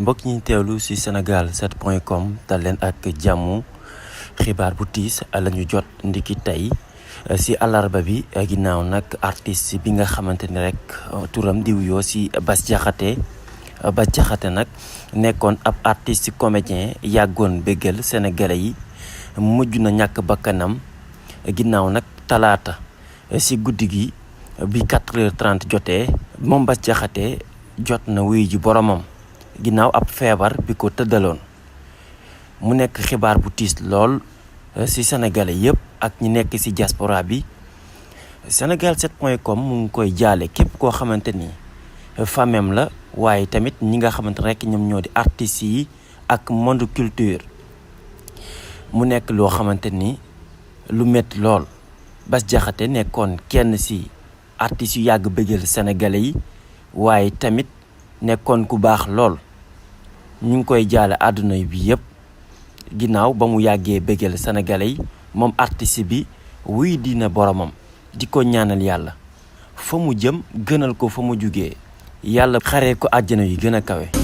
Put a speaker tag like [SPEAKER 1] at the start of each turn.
[SPEAKER 1] mbokk ñi teewlu ci Senegal7.com dal leen ak jàmm xibaar bu tiis la ñu jot ndiki tey ci alarba bi ginnaaw nag artiste bi nga xamante ni rek turam di wuyoo ci Bass Diakhaté nag nekkoon ab artiste comédien yàggoon bégal sénégalais yi mujj na ñàkk bakkanam ginnaaw nag talaata ci guddi gi bi 4h30 jotee moom Bass Diakhaté jot na wuyu ji boromam ginnaaw ab feebar bi ko tëddaloon mu nekk xibaar bu tiis lool ci sénégalais yëpp ak ñi nekk ci diaspora bi. Senegal7.com mu ngi koy jaale képp koo xamante ni famem la waaye tamit ñi nga xamante rek ñoom ñoo di artistes yi ak monde culture. mu nekk loo xamante ni lu métti lool. Bass Diakhaté nekkoon kenn ci artistes yu yàgg bëggal sénégalais yi waaye tamit nekkoon ku baax lool. ñu ngi koy jaale àdduna bi yëpp ginnaaw ba mu yàggee bëggal sénégalais yi moom artiste bi wuy dina boromam di ko ñaanal yàlla fa mu jëm gënal ko fa mu jugee yàlla xaree ko àjjana yi gën a kawe.